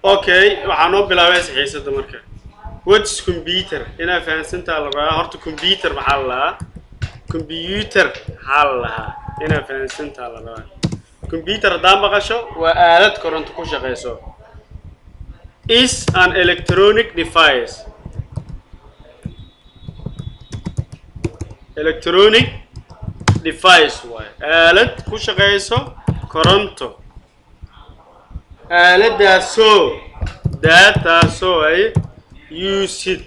Okay, waxaa noo bilaabay xiisadda marka. What's computer? Inaa fahansantaa la rabaa. Horta computer maxaa la lahaa? Computer maxaa la lahaa? Inaa fahansantaa la rabaa. Computer haddaa maqasho, waa aalad koronto ku shaqeyso. Is an electronic device. Electronic device waaye, aalad ku shaqeyso koronto, aaladaasoo daataasoo ay used,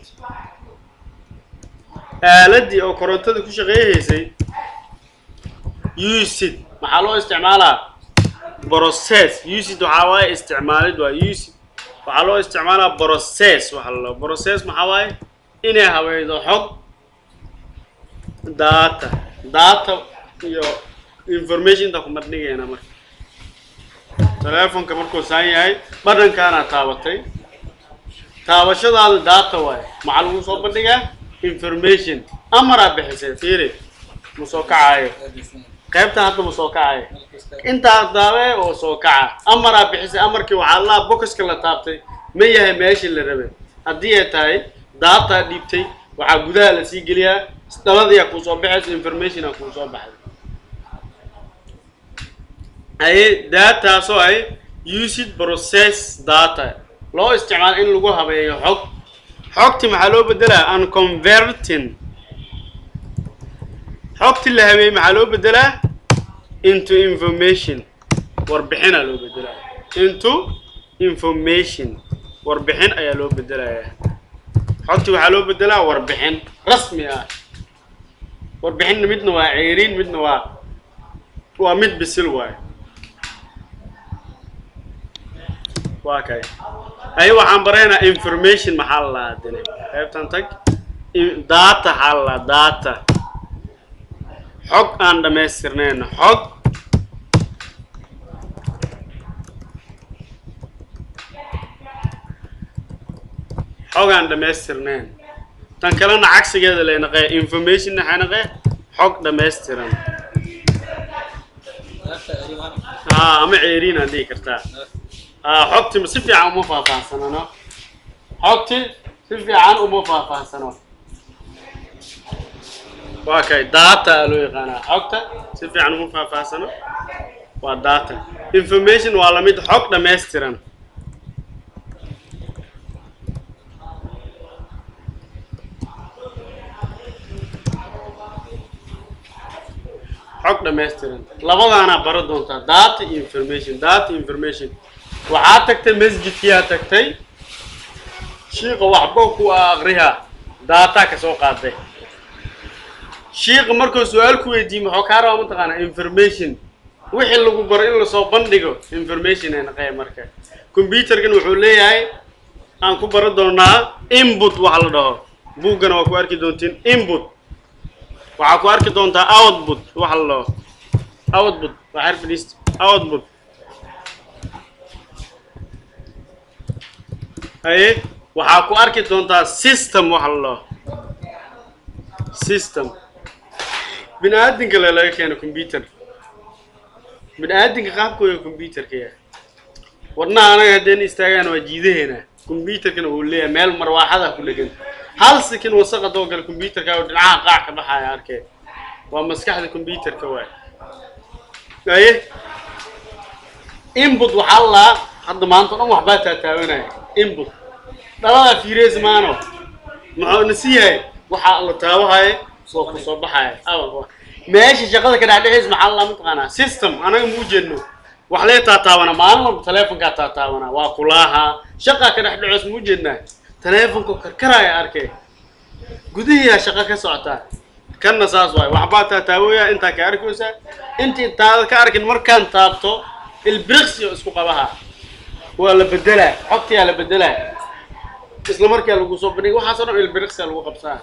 aaladii oo korontada ku shaqeyhaysay. Used maxaa loo isticmaalaa? Process. Used waxaa waaye isticmaalid, waa used, waxaa loo isticmaalaa process. Waxa la process maxaa waaye? Inay haweydo xog, data. Data iyo information inta kuma dhigayna. Marka telefonka markuu saan yahay, badhankaana taabatay, taabashadaada data waaye. Maxaa lagu soo bandhigaa? Information. Amaraa bixisay. Fiiri, ma soo kacayo qaybta hadda, ma soo kacayo. Intaa taabee oo soo kaca, amaraa bixisay. Amarkii waxaa laa boxka la taabtay ma yahay meeshii la rabay? Haddii ay tahay, data dhiibtay, waxaa gudaha lasii geliyaa dhaladiyaa kuu soo baxaysa, informationa kuu soo baxday. Haye, dataasoo ay used process data, loo isticmaalo in lagu habeeyo xog. Xogti maxaa loo bedelaa? And converting, xogti la habeeyey maxaa loo bedelaa? Into information, warbixinaa loo bedelaya. Into information, warbixin ayaa loo bedelayaa. Xogti waxaa loo bedelaa warbixin rasmi ah. Warbixinna midna waa ceeriin, midna waa mid bisil waayo. Waa kay. Ay, waxaan baraynaa information maxaa la lahaa. Dine qaybtan tag. Data maxaa la lahaa? Data, xog aan dhamaystirnayn, xog xog aan dhamaystirnayn. Tan kalena cagsigeeda lay naqee, information waxay naqee xog dhammaystiran. Aa, ama ceeriin aan dhihi kartaa. Aa, xogti si fiican uma faahfaahsanano, xogti si fiican uma faahfaahsano. Waa kay, data aa loo yaqaanaa. Xogta si fiican uma faahfaahsano waa data. Information waa lamid, xog dhammaystiran. Xog dhammaystiran labadaanaa baro doontaa, data iyo information. Data, information. Waxaa tagtay masjidkiyaa tagtay, shiiqa waxba ku aqriha, data ka soo qaaday. Shiiqa markuu su-aal ku weydiiyey, muxuu kaa rabaa? Mataqaanaa information wixii lagu baro in lasoo bandhigo, information ay naqaya. Marka computerkan wuxuu leeyahay, aan ku baran doonaa, input waxa la dhaho. Buuggana waa ku arki doontiin. Input waxaa ku arki doontaa, output waxa la dhaho. Output waa xarfi list. Output haye, waxaa ku arki doontaa system waxa la dhaho. System bini aadinka le laga keeno computer, bini aadinka qaabkooda computerka yahay. Wadnaha anaga haddayna istaagaan waa jiidaheena. Computerkana uu leeyahay meel marwaaxada ku dhegan. Hal sikin wasaq adoo gale, computerka oo dhinacaha qaac ka baxaya arkee. Waa maskaxda computerka waay. Haye, input waxaa la lahaa hadda maanta o dhan waxbaa taataabanaya. Input dhaladaa fiireys maano, muxuu nasi yahay? Waxaa la taabahaya soo ku soo baxaya. Meesha shaqada ka dhexdhexaysa maxaa la mataqaanaa? System. Anaga ma ujeedno, wax lee taataabana. Maalin walba telefonkaa taataabana, waa kulaaha shaqaa ka dhex dhaceys. Ma ujeednaa telefonka karkaraya arkay? Gudihiyaa shaqa ka socotaa. Kanna saas waay, waxbaa taataabooya, intaa ka arkaysaa, inta intaada ka arkin markaan taabto ilbiriqsi oo isku qabaha, waa la bedelaa, xogtiyaa la bedelaa, isla markaa lagu soo bandhigay. Waxaasoo dhan ilbiriqsiyaa lagu qabsaa.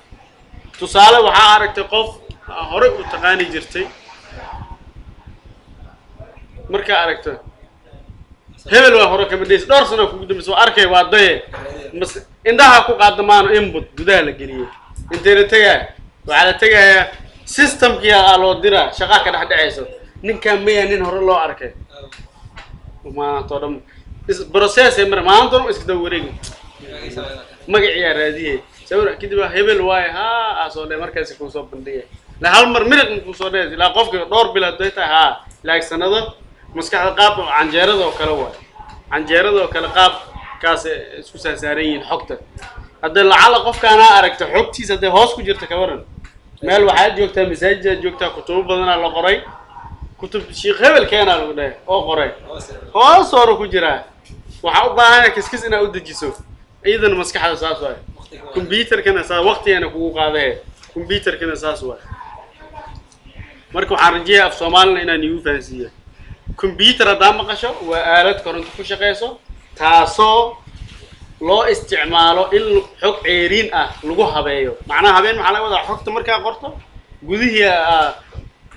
Tusaale, waxaa aragtay qof horey u taqaani jirtay. Markaa aragto hebel waa hore kama dhaysa, dhowr sano kugu dambaysa, waa arkay, waa daye, mas indhaha ku qaadamaano. Input gudaha la geliyey, intee la tegaa? Waxaa la tegayaa systemkii aa loo diraa, shaqaa ka dhex dhacayso. Ninkaan maya nin hore loo arkay maantoo dhan. Process ay mara maanta dhan iska daba wareegi, magaciyaa raadiyey, sawir kadib waa hebel waaye, haa, aa soo dhe, markaasi kuu soo bandhigay. La hal mar miriq kuu soo dhe, ilaa qofka dhowr bil hadday tahay, haa, laakiin sanado. Maskaxda qaab canjeerada oo kale waaye, canjeerada oo kale qaabkaas isku saasaaran yihiin xogta. Hadday lacala qofkaanaa aragta xogtiisa hadday hoos ku jirta, ka waran? Meel waxaad joogtaa, masaajidaad joogtaa, kutubo badanaa la qoray, kutub Sheekh hebel keenaa lagu dhahay oo qoray, hoos hore ku jiraa. Waxaa u baahanaya kiskis inaad u dejiso. Iyadana maskaxda saas waay, computerkana saas, waqtigana kugu qaadahe, computerkana saas waay. Marka waxaan rajeeyaa af Soomaalina inaan iigu fahansiiyo. Computer haddaa maqasho, waa aalad koronto ku shaqeyso, taasoo loo isticmaalo in xog ceeriin ah lagu habeeyo. Macnaha habeen maxaa laga wadaa? Xogta markaa qorto, gudihii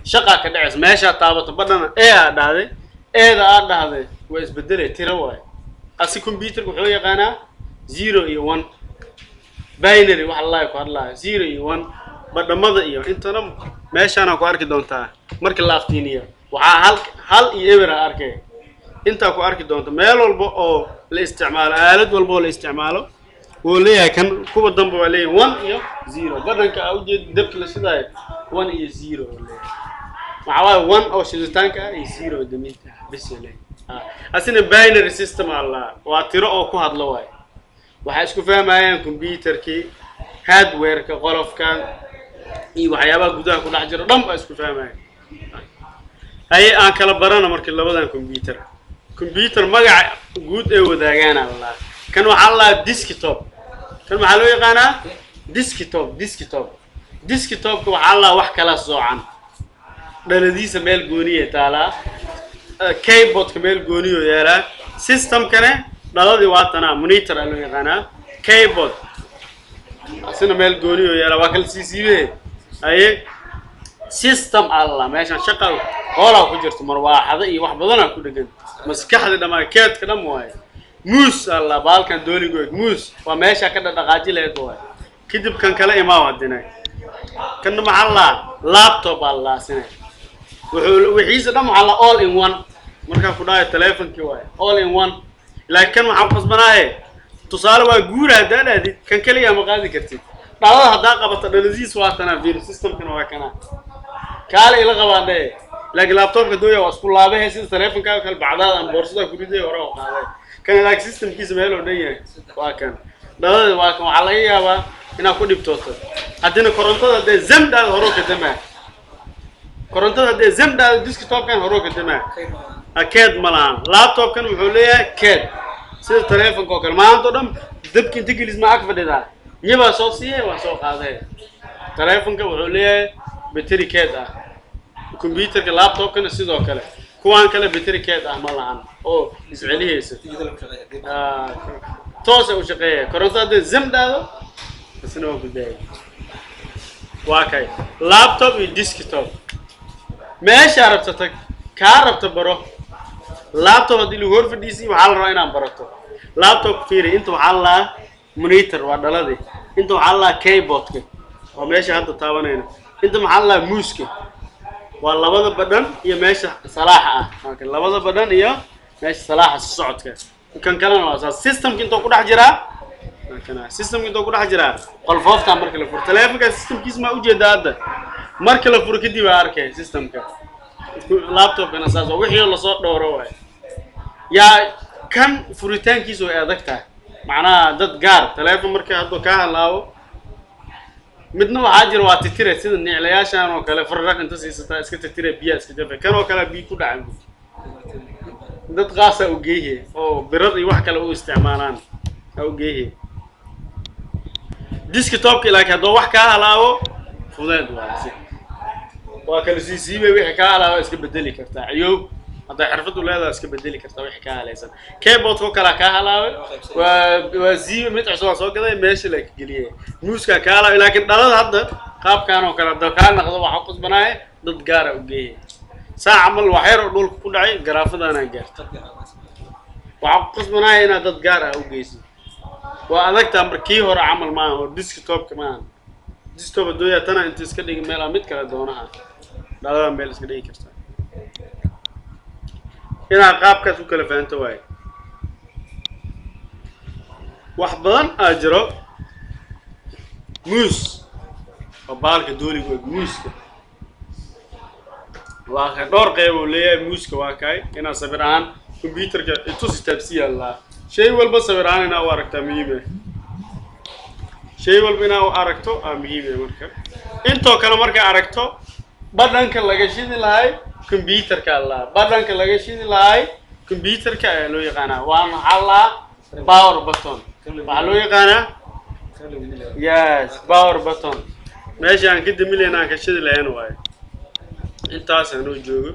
shaqaa ka dhacaysa. Meeshaa taabato badhana e aa dhahday, eeda aad dhahday waa isbedelay, tiro waayo. Asi computerka wuxuu yaqaanaa zero iyo one, binary waxa lalahay ku hadlaayo, zero iyo one, badhamada iyo intana meeshaana ku arki doontaa. Marka la aftiiniyo, waxaa hal hal iyo eber a arkay, intaa ku arki doonta. Meel walba oo la isticmaalo, aalad walba oo la isticmaalo wuu leeyahay. Kan kuwa dambe waa leeyahay one iyo zero. Badhanka aa ujeeda dabka la shidaayo, one iyo zero oo leeyahay. Maxaa waaye? One oo shiditaanka ah iyo zero oo daminta ah bis oo leeyahay. Asina binary system aa la waa tiro oo ku hadlo waaye. Waxay isku fahmayaan computerkii, hardware-ka, qolofkan iyo waxyaabaha gudaha ku dhex jiro dhan baa isku fahmayaan. Haye, aan kala barano marka labadan computer. Computer magaca guud ee wadaagaana la lahaa. Kan waxaa la lahaa desktop. Kan maxaa loo yaqaanaa? Desktop. Desktop, desktopka waxaa la lahaa wax kala soocan. Dhaladiisa meel gooniya taalaa, keyboardka meel gooniyo yaalaa. Systemkane dhaladii waa tanaa, monitor aa loo yaqaanaa. Keyboard asina meel gooniyo yaalaa, waa kala siisiibe. Haye, system alla meeshan shaqa hoolaa ku jirto, marwaaxado iyo wax badanaa ku dhegan, maskaxda dhamaa, keedka dham waaye. Mouse alla baalkan dooligood, mouse waa meesha ka dhaqdhaqaaji lahayd waaye. Kadib kan kale imaaw hadina, kanna maxaa la laptop aa la asina. Wuxuu wixiisa dhan waxaa la all in one. Markaa ku dhahayo telefonkii waaye, all in one. Laakiin kan waxaa ku qasbanaaye, tusaale waa guura haddaa dhahdid, kan keligaa ma qaadi kartid. Dhalada haddaa qabato, dhaladiis waa tanaa, fiir, systemkana waa kana, kaale ila qabaan dhe. Laakiin laptopka dooya waa isku laabahe, sida telefonkaaga kale, bacdaada ama boorsada ku riday, hore oo qaaday. Kan laakiin systemkiisa meel oo dhan yahay waa kan, dhalada waa kan. Waxaa laga yaabaa inaad ku dhibtooto haddina korontada haddee zamdhaada horoo ka damaa, korontada haddee zamdhaada desktopkan horoo ka damaa. Keed ma lahan. Laptopkan wuxuu leeyahay keed sida telefonka oo kale. Maanta o dhan dabka inta gelis ma ag fadhidaa, nyabaa soo siiyay, waa soo qaaday. Telefonka wuxuu leeyahay battery keed ah, computerka laptopkana sidoo kale. Kuwaan kale battery keed ah ma lahan oo iscelihaysa, toosa u shaqeeya. Koronto haddee zamdhaado isna waa ku daayay. Waa kay laptop iyo desktop. Meeshaa rabta tag, kaa rabta baro. Laptop haddii lagu hor fadhiisiy, waxaa la rabaa inaad barato laptop. Fiiri, inta waxaa la lahaa monitor, waa dhaladii. Inta waxaa la lahaa keyboardka, waa meesha hadda taabanayna. Inta maxaa la lahaa? Mouseka, waa labada badhan iyo meesha salaaxa ah. Waa kan labada badhan iyo meesha salaaxa socodka. Kan kalena waa saas. Systemka intuu ku dhex jiraa, waa kana systemka intuu ku dhex jiraa, qolfooftaa. Marka la furo telefonka, systemkiisa maa ujeedaa hadda. Marka la furo kadib aa arkay systemka. Laptopkana saas waa, wixii lasoo dhowro waay. Yaa kan furitaankiisa way adag tahay, macnaha dad gaar. Teleefon marka hadduu kaa halaabo, midna waxaa jira waa titire, sida niclayaashan oo kale, farraq inta siisataa iska titire, biyaa iska jafe. Kan oo kale biyo ku dhacay, dad qaasa u geeyhe oo birar iyo wax kale u isticmaalaan ha u geeyhe. Desktopka laakiin hadduu wax kaa halaabo, fudeed waa si waa kala siisiibay. Wixii kaa halaabo iska bedeli kartaa, ciyoob hadday xirfad u leedahay iska bedeli kartaa wixii kaa halaysan. Keyboardka oo kalaa kaa halaabay, waa siiba, mid cusub waa soo gaday, meesha la geliyay. Mouseka kaa halaabay, laakiin dhalada hadda qaabkan oo kale hadda kaa naqdo, waxaa qasbanaya dad gaara u geeyay. Saa camal wax yar oo dhulka ku dhacay, garaafadaana gaarta, waxaa ku qasbanaya inaad dad gaar ah u geysid. Waa adagtaa. Mar kii hore camal maaha oo desktopka maaha. Desktop adooya tana inta iska dhigi meel aa mid kale doonaha, dhalada meel iska dhigi kartaa. Inaad qaabkaas u kala fahanto waaye. Wax badan aa jiro. Mouse waa baalka dooliga og. Mouse-ka waa ka dhowr qeyb uu leeyahay. Mouse-ka waa kay inaa sawir ahaan computerka itusi taabsiyaa lahaa. Shay walba sawir ahaan inaa u aragtaa muhiim ah. Shay walba inaa u aragto aa muhiim ah. Marka intoo kale markaa aragto, badhanka laga shidi lahay computerka lahaa, badhanka laga shidi lahay computerka ayaa loo yaqaanaa. Waa maxaa lahaa? Power button waxaa loo yaqaanaa. Yes, power button meesha aan ka damilayna, aan ka shidi lahayn waayo. Intaas aanoo joogo.